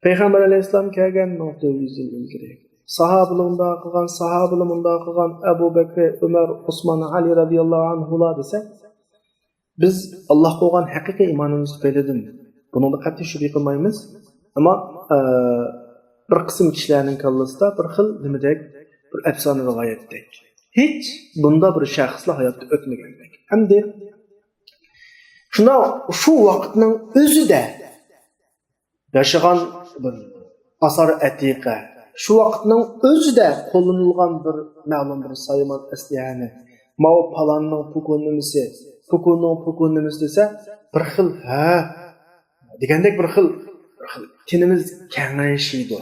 پەيغەمبەر ئەلەيھىسسالام كەلگەن مىڭ تۆت يۈز يىل ئىلگىرى. ساھابىلار مۇنداق قىلغان، ساھابىلار مۇنداق قىلغان، ئەبۇ بەكرى، ئۆمەر، ئوسمان، ئەلى رەزىياللاھۇ ئەنھۇلار دېسەك، بىز ئاللاھقا بولغان ھەقىقىي ئىمانىمىز تۈپەيلىدىن بۇنىڭدا قەتئىي شۈبھە قىلمايمىز. ئەمما، ئە، بىر قىسىم كىشىلەرنىڭ كاللىسىدا بىر خىل نېمىدەك، بىر ئەپسانە رىۋايەتتەك. ھېچ بۇنداق بىر شەخسلا ھاياتتا ئۆتمىگەندەك. ئەمدى شۇنداق شۇ ۋاقىتنىڭ ئۆزىدە ياشىغان بىر ئاسار ئەتىقە، شۇ ۋاقىتنىڭ ئۆزىدە قوللىنىلغان بىر مەلۇم بىر سايمان ئەسلىھەنى، ماۋۇ پالاننىڭ پوكۇن نېمىسى، پوكۇننىڭ پوكۇن نېمىسى دېسە، بىر خىل، ھە، دېگەندەك بىر خىل، بىر خىل تېنىمىز كەڭىيىشىدۇ.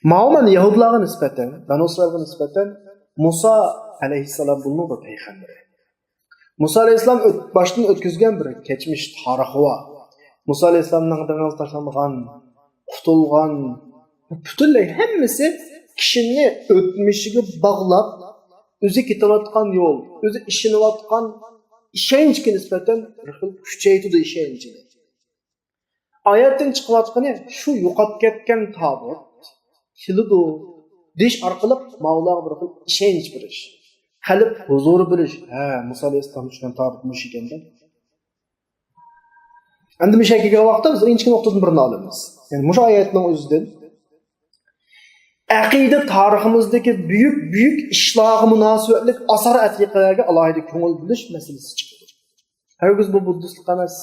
ماۋۇ مانا يەھۇدلارغا نىسبەتەن، بەنۇ ئىسرائىلغا نىسبەتەن مۇسا ئەلەيھىسسالام بۇلنىڭ بىر پەيغەمبىرى. مۇسا ئەلەيھىسسالام ئۆت-، باشتىن ئۆتكۈزگەن بىر كەچمىش تارىخى بار. مۇسا ئەلەيھىسسالامنىڭ دېڭىزغا تاشلانغان، قۇتۇلغان، پۈتۈنلەي ھەممىسى كىشىنى ئۆتمۈشىگە باغلاپ، ئۆزى كېتىۋاتقان يول، ئۆزى ئىشىنىۋاتقان ئىشەنچكە نىسبەتەن بىر خىل كۈچەيتىدۇ ئىشەنچىنى. ئايەتتىن چىقىۋاتقىنى شۇ يوقاپ كەتكەن تابۇت كېلىدۇ دېيىش ئارقىلىق ماۋۇلارغا بىر خىل ئىشەنچ بېرىش، قەلب ھۇزۇرى بېرىش. ھە، مۇسا ئەلەيھىسسالام چۈشكەن تابۇت مۇشۇ ئىكەندە. ئەمدى مۇشۇ يەرگە كەلگەن ۋاقىتتا بىز ئىنچىكە نۇقتىدىن بىرنى ئالىمىز. يەنى مۇشۇ ئايەتنىڭ ئۆزىدىن ئەقىدە تارىخىمىزدىكى بۈيۈك، بۈيۈك ئىشلارغا مۇناسىۋەتلىك ئاسار ئەتىقىلەرگە ئالاھىدە كۆڭۈل بۆلۈش مەسىلىسى چىقىدۇ. ھەرگىز بۇ بۇددىستلىق ئەمەس،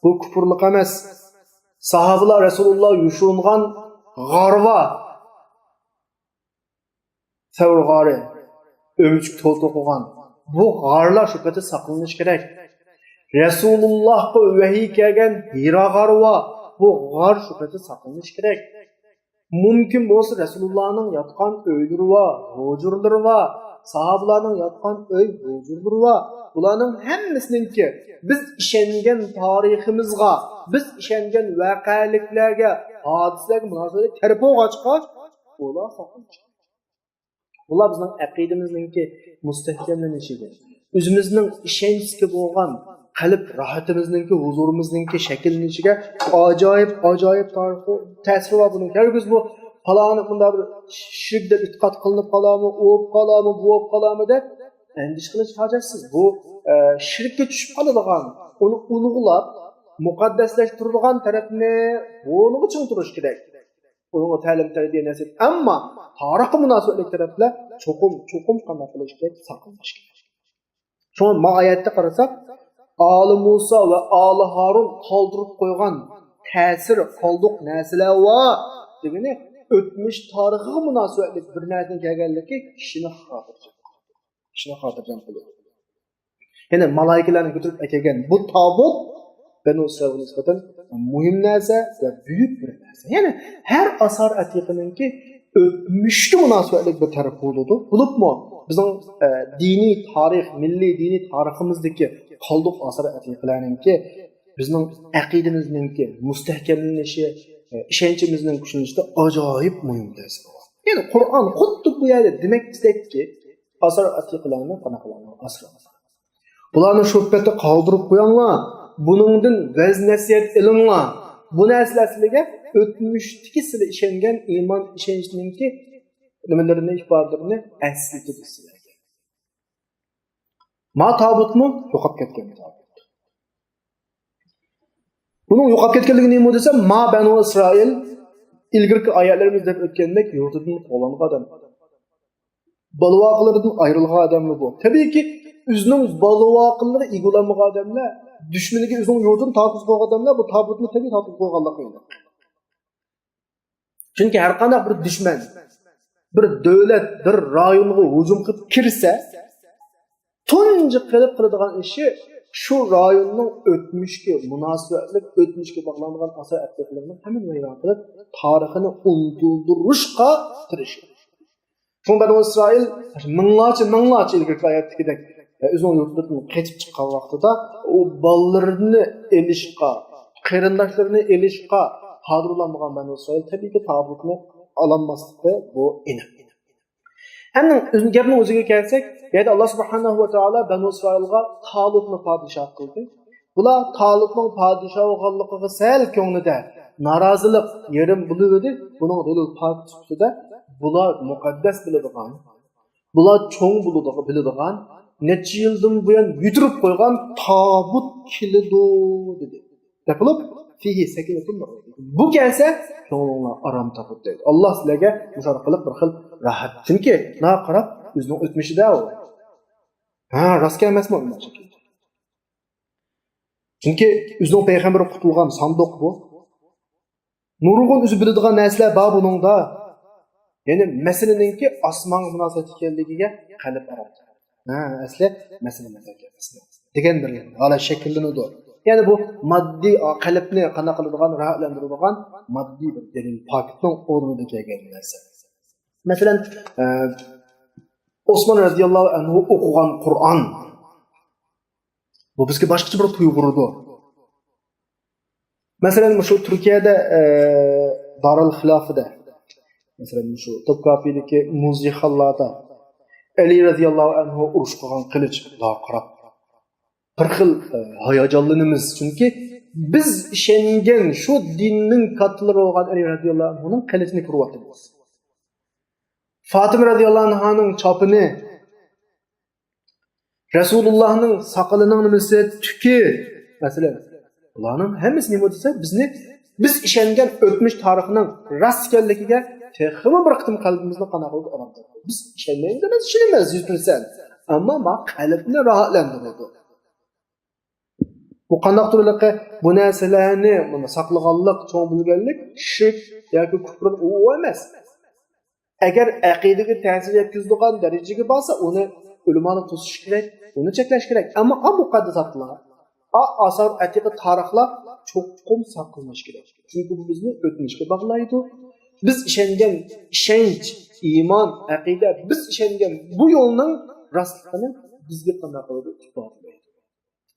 بۇ كۇپۇرلۇق ئەمەس. ساھابىلار رەسۇلۇللا يوشۇرۇنغان غار بار، سەۋر غارى، ئۆمۈچۈك تولا توقۇغان. بۇ غارلار شۇ پېتى ساقلىنىشى كېرەك. رەسۇلۇللاھقا ۋەھىي كەلگەن ھىرا غارى بار، بۇ غار شۇ پېتى ساقلىنىشى كېرەك. مۇمكىن بولسا رەسۇلۇللانىڭ ياتقان ئۆيلىرى بار، ھۇجرىلىرى بار، ساھابىلارنىڭ ياتقان ئۆي، ھۇجرىلىرى بار. بۇلارنىڭ ھەممىسىنىڭكى بىز ئىشەنگەن تارىخىمىزغا، بىز ئىشەنگەن ۋەقەلىكلەرگە، ھادىسىلەرگە مۇناسىۋەتلىك تەرىپى بولغاچقا، ئۇلار ساقلىنىشى. بۇلار بىزنىڭ ئەقىدىمىزنىڭكى مۇستەھكەملىنىشىگە، ئۆزىمىزنىڭ ئىشەنچكە بولغان قەلب راھىتىمىزنىڭكى، ھۇزۇرىمىزنىڭكى شەكىللىنىشىگە ئاجايىپ، ئاجايىپ تارىخىي تەسىرى بار بۇنىڭ. ھەرگىز بۇ پالانى مۇنداق بىر شىرك دەپ ئېتىقاد قىلىنىپ قالامۇ، ئۇ بولۇپ قالامۇ، بۇ بولۇپ قالامۇ دەپ ئەندىشە قىلىش ھاجەتسىز. بۇ، ئە، شىرككە چۈشۈپ قالىدىغان، ئۇنى ئۇلۇغلاپ، مۇقەددەسلەشتۈرىدىغان تەرەپنى بۇنىڭغا چىڭ تۇرۇش كېرەك. ئۇنىڭغا تەلىم تەربىيە نەسىھەت. ئەمما تارىخقا مۇناسىۋەتلىك تەرەپلەر چوقۇم، چوقۇم قانداق قىلىش كېرەك؟ ساقلىنىش كېرەك. شۇڭا ما ئايەتتە قارىساق، ئالى مۇسا ۋە ئالى ھارۇن قالدۇرۇپ قويغان تەسىر قالدۇق نەرسىلەر بار دېگىنى، ئۆتمۈش تارىخىغا مۇناسىۋەتلىك بىر نەرسىنىڭ كەلگەنلىكى كىشىنى خاتىرجەم، كىشىنى خاتىرجەم قىلىدۇ. يەنى مالايىكىلەرنى كۆتۈرۈپ ئەكەلگەن بۇ تابۇت بەنۇ ئىسرائىلغا نىسبەتەن مۇھىم نەرسە ۋە بۈيۈك بىر نەرسە. يەنى ھەر ئاسار ئەتىقىنىڭكى ئۆتمۈشكە مۇناسىۋەتلىك بىر تەرىپى بولىدۇ. بولۇپمۇ بىزنىڭ، ئە، دىنىي تارىخ، مىللىي دىنىي تارىخىمىزدىكى قالدۇق ئاسار ئەتىقىلەرنىڭكى بىزنىڭ ئەقىدىمىزنىڭكى مۇستەھكەملىنىشى، ئە، ئىشەنچىمىزنىڭ كۈچلىنىشىدە ئاجايىپ مۇھىم تەسىرى بار. يەنى قۇرئان خۇددى بۇ يەردە دېمەكچىدەككى ئاسار ئەتىقىلەرنى قانداق قىلىڭلار، ئاسراڭلار. بۇلارنى شۇ پېتى قالدۇرۇپ قويۇڭلار. بۇنىڭدىن ۋەز نەسىھەت ئېلىڭلار. بۇ نەرسىلەر سىلەرگە ئۆتمۈشتىكى سىلەر ئىشەنگەن ئىمان ئىشەنچنىڭكى نېمىلىرىنى، ئىپادىلىرىنى ئەسلىتىدۇ سىلەرگە. ما تابۇتمۇ يوقاپ كەتكەن تابۇت. بۇنىڭ يوقاپ كەتكەنلىكى نېمە دېسەم، ما بەنۇ ئىسرائىل ئىلگىرىكى ئايەتلىرىمىزدە ئۆتكەندەك يۇرتىدىن قوغلانغان ئادەم. بالىۋاقلىرىدىن ئايرىلغان ئادەملەر بۇ. تەبىئىيكى، ئۆزىنىڭ بالىۋاقلىرىغا ئىگە بولالمىغان ئادەملەر، دۈشمىنىگە ئۆزىنىڭ يۇرتىنى تاپىۋالغان ئادەملەر بۇ تابۇتنى تەبىئىي تاپىۋالغانلىقى ئېنىق. چۈنكى ھەر قانداق بىر دۈشمەن بىر دۆلەت، بىر رايونغا ھۇجۇم قىلىپ كىرسە، تۇنجى قىلىپ قىلىدىغان ئىشى شۇ رايوننىڭ ئۆتمۈشكە مۇناسىۋەتلىك، ئۆتمۈشكە باغلانغان ئاسار ئەتىقىلىرىنىڭ ھەممىنى ۋەيران قىلىپ، تارىخىنى ئۇنتۇلدۇرۇشقا تىرىشىدۇ. شۇڭا بەنۇ ئىسرائىل مىڭلارچە، مىڭلارچە ئىلگىرىكى ئايەتتىكىدەك ئۆزىنىڭ يۇرتىدىن قېچىپ چىققان ۋاقتىدا ئۇ بالىلىرىنى ئېلىشقا، قېرىنداشلىرىنى ئېلىشقا قادىر بولالمىغان بەنۇ ئىسرائىل تەبىئىيكى تابۇتنى ئالالماسلىقى بۇ ئېنىق. ئەمدى ئۆز-، گەپنىڭ ئۆزىگە كەلسەك، بۇ يەردە ئاللا سۇبھانەھۇ ۋە تائالا بەنۇ ئىسرائىلغا تالۇتنى پادىشاھ قىلدى. بۇلار تالۇتنىڭ پادىشاھ بولغانلىقىغا سەل كۆڭلىدە نارازىلىق يېرىم بولۇۋىدى. بۇنىڭ دەلىل پاكىت سۈپىتىدە بۇلار مۇقەددەس بىلىدىغان، بۇلار چوڭ بولىدىغان، بىلىدىغان، نەچچە يىلدىن بۇيان يۈتۈرۈپ قويغان تابۇت كېلىدۇ دېدى. دەپ بولۇپ، فىھى سەكىنەتۇن مىن رەببىكۇم. بۇ كەلسە كۆڭلۈڭلار ئارام تاپىدۇ دەيدۇ. ئاللا سىلەرگە مۇشۇ ئارقىلىق بىر خىل راھەت. چۈنكى ناقاراپ ئۆزىنىڭ ئۆتمۈشىدە ئۇ. ھە، راست ئەمەسمۇ؟ چۈنكى ئۆزىنىڭ پەيغەمبىرى قۇتۇلغان ساندۇق بۇ. نۇرغۇن ئۆزى بىلىدىغان نەرسىلەر بار بۇنىڭدا. يەنى مەسىلىنىڭكى ئاسمانغا مۇناسىۋەتلىك ئىكەنلىكىگە قەلب ئارام. ھە، ئەسلى مەسىلە نەزەرگە ئەسلى دېگەن بىر ھالەت شەكىللىنىدۇ. يەنى بۇ ماددىي، ئا، قەلبنى قانداق قىلىدىغان، راھەتلەندۈرىدىغان ماددىي بىر دەلىل پاكىتنىڭ ئورنىدا كەلگەن نەرسە. مەسىلەن، ئە، ئوسمان رەزىياللاھۇ ئەنھۇ ئوقۇغان قۇرئان. بۇ بىزگە باشقىچە بىر تۇيغۇرىدۇ. مەسىلەن، مۇشۇ تۈركىيەدە، ئە، دارىل خىلاپىدا، مەسىلەن، مۇشۇ توپكاپىدىكى مۇزېيخانلاردا ئەلى رەزىياللاھۇ ئەنھۇ ئۇرۇش قىلغان قىلىچ، قاراپ بىر خىل، ئە، ھاياجانلىنىمىز. چۈنكى بىز ئىشەنگەن شۇ دىننىڭ كاتتىلىرى بولغان ئەلى رەزىياللاھۇ ئەنھۇنىڭ قىلىچىنى كۆرۈۋاتىمىز. فاتىمە رەزىياللاھۇ ئەنھانىڭ چاپىنى، رەسۇلۇللاھنىڭ ساقىلىنىڭ نېمىسى، تۈكى، مەسىلەن، بۇلارنىڭ ھەممىسى نېمە دېسە، بىزنى، بىز ئىشەنگەن ئۆتمۈش تارىخنىڭ راست ئىكەنلىكىگە تېخىمۇ بىر قېتىم قەلبىمىزنى قانداق قىلىدۇ؟ ئارام تاپىدۇ. بىز ئىشەنمەيمىز ئەمەس، ئىشىنىمىز يۈز پىرسەنت. ئەمما ما قەلبنى راھەتلەندۈرىدۇ. بۇ قانداقتۇر ھېلىقى بۇ نەرسىلەرنى مانا ساقلىغانلىق، چوڭ بىلگەنلىك شىرك ياكى كۇفرىغا ئۇ ئەمەس. ئەگەر ئەقىدىگە تەسىر يەتكۈزىدىغان دەرىجىگە بارسا، ئۇنى ئۆلىمالار توسۇش كېرەك، ئۇنى چەكلەش كېرەك. ئەمما ئا مۇقەددەساتلار، ئا ئاسار ئەتىقە تارىخلار چوقۇم ساقلىنىش كېرەك. چۈنكى بۇ بىزنى ئۆتمۈشكە باغلايدۇ. بىز ئىشەنگەن ئىشەنچ، ئىمان، ئەقىدە، بىز ئىشەنگەن بۇ يولنىڭ راستلىقىنى بىزگە قانداق قىلىدۇ؟ ئىپادىلەيدۇ.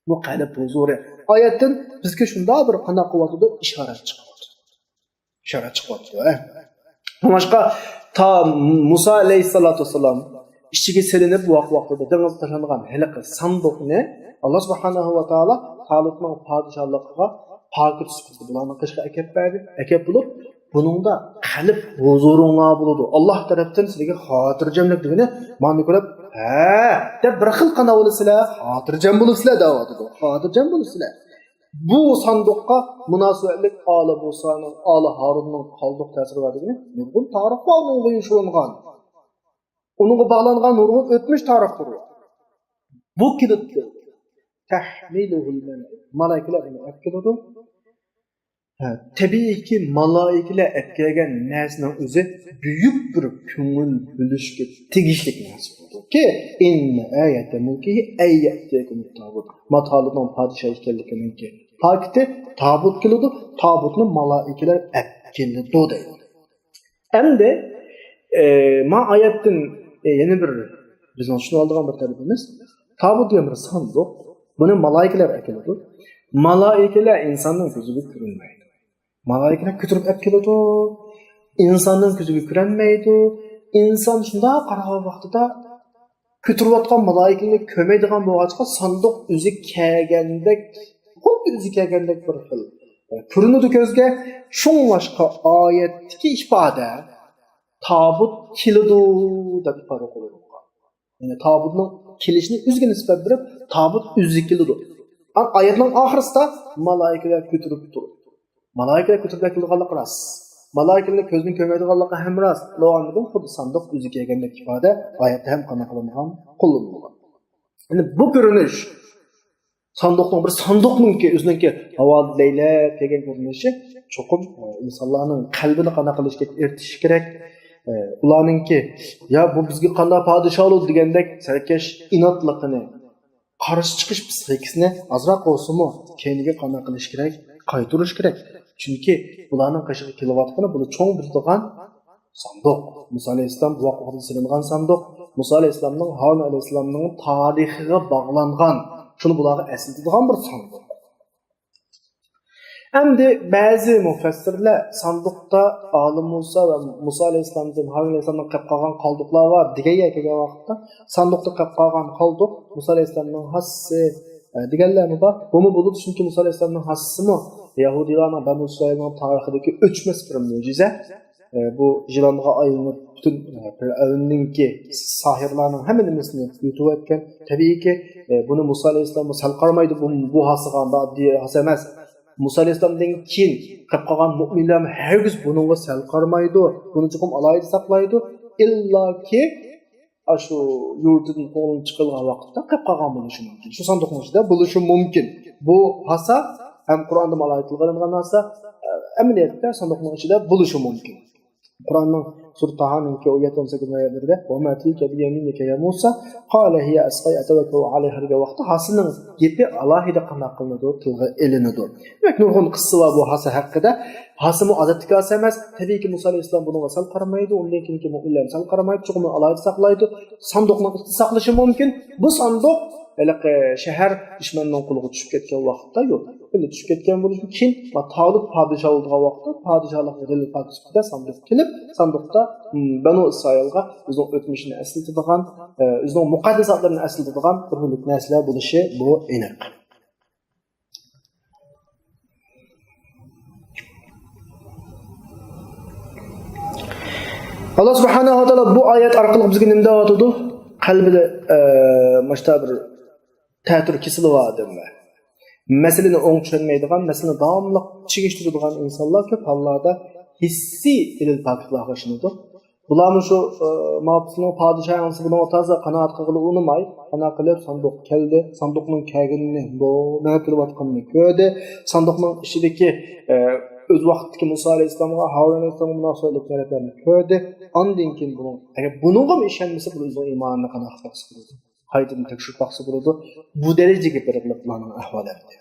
بۇ قەلب ھۇزۇرى. ئايەتتىن بىزگە شۇنداق بىر قانداق قىلىۋاتىدۇ؟ ئىشارەت چىقىۋاتىدۇ. ئىشارەت چىقىۋاتىدۇ، ھە. شۇڭلاشقا تا مۇسا ئەلەيھىسسالاتۇ ۋەسسالام ئىچىگە سېلىنىپ، ۋاق-، ۋاقتىدا دېڭىزغا تاشلانغان ھېلىقى ساندۇقنى ئاللا سۇبھانەھۇ ۋە تائالا تالۇتنىڭ پادىشاھلىقىغا پاكىت سۈپىتىدە بۇلارنىڭ قېشىغا ئەكەپ بەردى. ئەكەپ بولۇپ، بۇنىڭدا قەلب ھۇزۇرۇڭلار بولىدۇ. ئاللا تەرەپتىن سىلەرگە خاتىرجەملىك دېگىنى مانا كۆرۈپ، ھە دەپ بىر خىل قانداق بولىسىلەر، خاتىرجەم بولىسىلەر دەۋاتىدۇ. خاتىرجەم بولىسىلەر. بۇ ساندۇققا مۇناسىۋەتلىك ئالى مۇسانىڭ، ئالى ھارۇننىڭ قالدۇق تەسىرى بار دېگىنى نۇرغۇن تارىخ بار ئۇنىڭغا يوشۇرۇنغان. ئۇنىڭغا باغلانغان نۇرغۇن ئۆتمۈش تارىخلىرى بار. بۇ كېلىپ تەھمىلۇھۇل مەلائىكە. مالايىكىلەر ئۇنى ئەپ كېلىدۇ. ھە، تەبىئىيكى، مالايىكىلەر ئەپ كەلگەن نەرسىنىڭ ئۆزى بۈيۈك بىر كۆڭۈل بۆلۈشكە تېگىشلىك نەرسە بولىدۇكى، ئىننە ئايەتە مۇلكىھى ئەن يەئتىيەكۇمۇت تابۇت. ماتالىنىڭ پادىشاھ ئىكەنلىكىنىڭكى پاكىتى، تابۇت كېلىدۇ، تابۇتنى مالايىكىلەر ئەپ كېلىدۇ دەيدۇ. ئەمدى، ئە، ما ئايەتتىن، ئە، يەنە بىر بىزنىڭ چۈشىنىۋالىدىغان بىر تەرىپىمىز، تابۇت دېگەن بىر ساندۇق. بۇنى مالايىكىلەر ئەكېلىدۇ. مالايىكىلەر ئىنساننىڭ كۆزىگە كۆرۈنمەيدۇ. مالايىكىلەر كۆتۈرۈپ ئەپ كېلىدۇ. ئىنساننىڭ كۆزىگە كۆرۈنمەيدۇ. ئىنسان شۇنداق قارىغان ۋاقتىدا كۆتۈرۈۋاتقان مالايىكىنى كۆرمەيدىغان بولغاچقا، ساندۇق ئۆزى كەلگەندەك، خۇددى ئۆزى كەلگەندەك بىر خىل، ئە، كۆرۈنىدۇ كۆزگە. شۇڭلاشقا ئايەتتىكى ئىپادە تابۇت كېلىدۇ دەپ ئىپادە قىلىنغان. يەنى تابۇتنىڭ كېلىشىنى ئۆزىگە نىسبەت بېرىپ، تابۇت ئۆزى كېلىدۇ. ئا-، ئايەتنىڭ ئاخىرىسىدا مالايىكىلەر كۆتۈرۈپ تۇرۇپ. مالايىكىلەر كۆتۈرۈپ كېلىدىغانلىقى راست. مالايىكىلەر كۆزنىڭ كۆرمەيدىغانلىقى ھەم راست. بولغاندىكىن خۇددى ساندۇق ئۆزى كەلگەندەك ئىپادە ئايەتتە ھەم قانداق قىلىنغان، قوللىنىلغان. يەنى بۇ كۆرۈنۈش ساندۇقنىڭ بىر ساندۇقنىڭكى ئۆزىنىڭكى ھاۋادا لەيلەپ كەلگەن كۆرۈنۈشى چوقۇم، ئە، ئىنسانلارنىڭ قەلبىنى قانداق قىلىشقا ئېرىشىش كېرەك. ئە، ئۇلارنىڭكى، يا بۇ بىزگە قانداق پادىشاھ بولىدۇ دېگەندەك سەركەش ئىنادلىقىنى، قارشى چىقىش پىسخىكىسىنى ئازراق بولسىمۇ كەينىگە قانداق قىلىش كېرەك؟ قايتۇرۇش كېرەك. چۈنكى بۇلارنىڭ قېشىغا كېلىۋاتقىنى بۇنى چوڭ بىلىدىغان ساندۇق. مۇسا ئەلەيھىسسالام بوۋاق ۋاقتىدا سېلىنغان ساندۇق. مۇسا ئەلەيھىسسالامنىڭ، ھارۇن ئەلەيھىسسالامنىڭ تارىخىغا باغلانغان، شۇنى بۇلارغا ئەسلىتىدىغان بىر ساندۇق. ئەمدى بەزى مۇفەسسىرلەر ساندۇقتا ئالى مۇسا ۋە مۇسا ئەلەيھىسسالامدىن ھارۇن ئەلەيھىسسالامدىن قېلىپ قالغان قالدۇقلار بار دېگەن يەرگە كەلگەن ۋاقىتتا، ساندۇقتا قېلىپ قالغان قالدۇق مۇسا ئەلەيھىسسالامنىڭ ھاسىسى، ئە، دېگەنلەرمۇ بار. بۇمۇ بولىدۇ، چۈنكى مۇسا ئەلەيھىسسالامنىڭ ھاسىسىمۇ يەھۇدىيلارنىڭ، بەنۇ ئىسرائىلنىڭ تارىخىدىكى ئۆچمەس بىر مۆجىزە. ئە، بۇ يىلانغا ئايلىنىپ، پۈتۈن، ئە، پىرئەۋننىڭكى، ساھىرلارنىڭ ھەممە نېمىسىنى يۇتۇۋەتكەن. تەبىئىيكى، ئە، بۇنى مۇسا ئەلەيھىسسالام سەل قارىمايدۇ، بۇ، بۇ ھاسىغا دېگەن ھاسا ئەمەس. مۇسا ئەلەيھىسسالامدىن كېيىن قېلىپ قالغان مۆمىنلەرمۇ ھەرگىز بۇنىڭغا سەل قارىمايدۇ. بۇنى چوقۇم ئالاھىدە ساقلايدۇ. ئىللاكى ئاشۇ يۇرتىدىن قوغلىنىپ چىقىلغان ۋاقىتتا قېلىپ قالغان بولۇشى مۇمكىن. شۇ ساندۇقنىڭ ئىچىدە بولۇشى مۇمكىن. بۇ ھاسا ھەم قۇرئاندا ئالاھىدە تىلغا ئېلىنغان ھاسا، ئە، ئەمەلىيەتتە ساندۇقنىڭ ئىچىدە بولۇشى مۇمكىن. قۇرئاننىڭ سۈرە تاھانىڭكى ئون يەتتە، ئون سەككىز ئايەتلىرىدە، «ۋە ما تىلكە بىيەمىنىكە يا مۇسا، قالە ھىيە ئەساي ئەتەۋەككەلۇ ئەلەيھا» دېگەن ۋاقىتتا ھاسىنىڭ گېپى ئالاھىدە قانداق قىلىنىدۇ؟ تىلغا ئېلىنىدۇ. دېمەك، نۇرغۇن قىسسە بار بۇ ھاسا ھەققىدە. ھاسىمۇ ئادەتتىكى ھاسا ئەمەس. تەبىئىيكى، مۇسا ئەلەيھىسسالام بۇنىڭغا سەل قارىمايدۇ. ئۇندىن كېيىنكى مۆمىنلەر سەل قارىمايدۇ. چوقۇم ئالاھىدە ساقلايدۇ. ساندۇقنىڭ ئىچىدە ساقلىشى مۇمكىن. بۇ ساندۇق ھېلىقى شەھەر دۈشمەننىڭ قولىغا چۈشۈپ كەتكەن ۋاقىتتا يوق. ئەمدى چۈشۈپ كەتكەن بولۇشى كېيىن، تالۇت پادىشاھ بولىدىغان ۋاقىتتا پادىشاھلىققا دەلىل پاكىت سۈپىتىدە ساندۇق كېلىپ، ساندۇقتا، م، بەنۇ ئىسرائىلغا ئۆزىنىڭ ئۆتمۈشىنى ئەسلىتىدىغان، ئە، ئۆزىنىڭ مۇقەددەساتلىرىنى ئەسلىتىدىغان بىر خىل نەرسىلەر بولۇشى بۇ ئېنىق. ئاللا سۇبھانەھۇ ۋە تائالا بۇ ئايەت ئارقىلىق بىزگە نېمە دەۋاتىدۇ؟ قەلبىدە، ئە، مۇشۇنداق بىر تەتۈر كېسىلى بار ئادەملەر. مەسىلىنى ئوڭ چۈشەنمەيدىغان، مەسىلىنى داۋاملىق چىگىشتۇرىدىغان ئىنسانلار كۆپ ھاللاردا ھېسسىي دەلىل پاكىتلارغا ئىشىنىدۇ. بۇلارمۇ شۇ، ئە، ماۋۇ بىزنىڭ پادىشاھىمىز بۇنىڭغا تازا قانائەت قىلغىلى ئۇنىماي، قانداق قىلىپ ساندۇق كەلدى، ساندۇقنىڭ كەلگىنىنى، بۇ مېڭىپ كېلىۋاتقىنىنى كۆردى، ساندۇقنىڭ ئىچىدىكى، ئە، ئۆز ۋاقتىدىكى مۇسا ئەلەيھىسسالامغا، ھارۇن ئەلەيھىسسالامغا مۇناسىۋەتلىك تەرەپلەرنى كۆردى. ئاندىن كېيىن بۇنىڭ، ئەگەر بۇنىڭغىمۇ ئىشەنمىسە، بۇ ئۆزىنىڭ ئىمانىنى قانداق قىلىدۇ؟ قايتىدىن تەكشۈرۈپ باقسا بولىدۇ. بۇ دەرىجىگە بېرىپلا بۇلارنىڭ ئەھۋالى ئەمدى.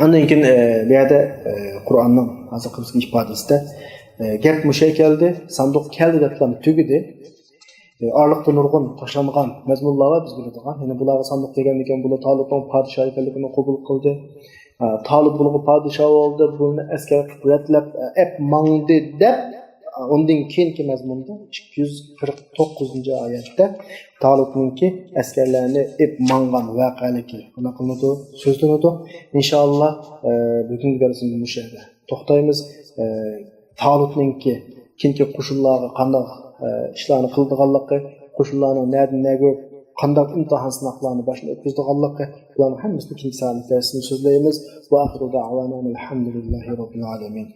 ئاندىن كېيىن، ئە، بۇ يەردە، ئە، قۇرئاننىڭ ھازىرقى بىزگە ئىپادىسىدە، ئە، گەپ مۇشۇ كەلدى، ساندۇق كەلدى دەپلا تۈگىدى. ئارىلىقتا نۇرغۇن تاشلانغان مەزمۇنلار بار بىز بىلىدىغان. يەنى بۇلارغا ساندۇق كەلگەندىن كېيىن بۇلار تالۇتنىڭ پادىشاھى ئىكەنلىكىنى قوبۇل قىلدى. ئە، تالۇت بۇلارغا پادىشاھ بولدى، بۇنى ئەسكەر قىلىپ رەتلەپ، ئە، ئەپ ماڭدى دەپ، ئە، ئۇندىن كېيىنكى مەزمۇندا ئىككى يۈز قىرىق توققۇزىنچى ئايەتتە تالۇتنىڭكى ئەسكەرلەرنى ئېپ ماڭغان ۋەقەلىكى نېمە قىلىنىدۇ؟ سۆزلىنىدۇ. ئىنشائاللا، ئە، بۈگۈنكى دەرسىمىز مۇشۇ يەردە توختايمىز. ئە، تالۇتنىڭكى كېيىنكى قوشۇنلارغا قانداق، ئە، ئىشلارنى قىلىدىغانلىقى، قوشۇنلارنىڭ نەدىن نەگە، قانداق ئىمتىھان سىناقلارنى باشتىن ئۆتكۈزىدىغانلىقى، بۇلارنىڭ ھەممىسىنى كېيىنكى سائەتلىك دەرسىمىزدە سۆزلەيمىز. وآخر دعوانا أن الحمد لله رب العالمين.